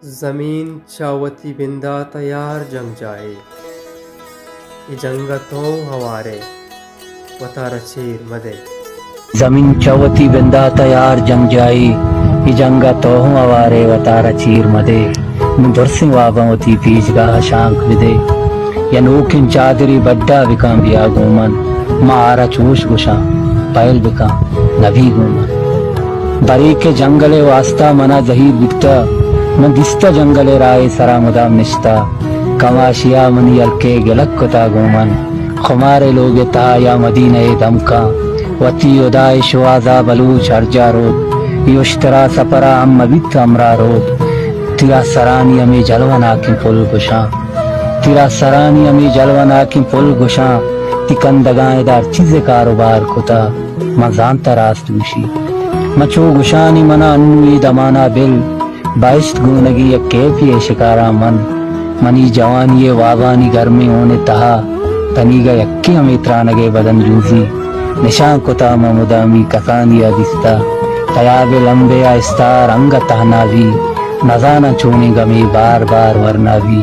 زمین چہ وتی بندات ءَ یار جنگجاہے، اے جنگ ءَ تو ہوارے وتارا چیر مدے۔ زمین چہ وتی بندات ءَ یار جنگجاہے، اے جنگ ءَ تو ہوں ہوارے وتارا چیر مدے۔ من درسیں واباں وتی پیشگاہ ءَ شانک بدے، یا نوکیں چادرے بڈا بکاں بیا گوں من۔ ما آرا چوش گوشاں، پہل بکاں، نبی گوں من۔ برے کہ جنگل ءِ واستا منا زہیر بوتہ، من دیستہ جنگل ءِ راہ ءِ سرا مدام نشتہ۔ کماشیا منی ہلک ءَ گلگ کتہ گوں من۔ خمار ءِ لوگ ءِ تہا یا مدینہ ءِ دمکاں، وتی ہدا ءِ شوہازا بلوچ ہرجا روت۔ اے اشترا سپرا ہم مہ بیت ہمراہ روت۔ تیرا سرانی ہمے جلوہ ناکیں پل گوشاں۔ تیرا سرانی ہمے جلوہ ناکیں پل گوشاں۔ تی کندگاں ادا ہر چیزے کاروبار کتہ۔ من زانتہ راست گوشی۔ من چو گوشانی منا انو اے دمانا بل، بہشت گونگی یک کیفے ءِ شکاراں من۔ منی جوانی ءِ وابانی گرمیں ہون ءِ تہا تنیگا یکیں ہمے ترانگ ءِ بدن جوزی نشان کتہ من مدامی کسانی ءَ دیستہ۔ تیاب ءِ لمبے ءَ استار انگت تہنا بی، نزاناں چونیں گمے بار بار ورنا بی۔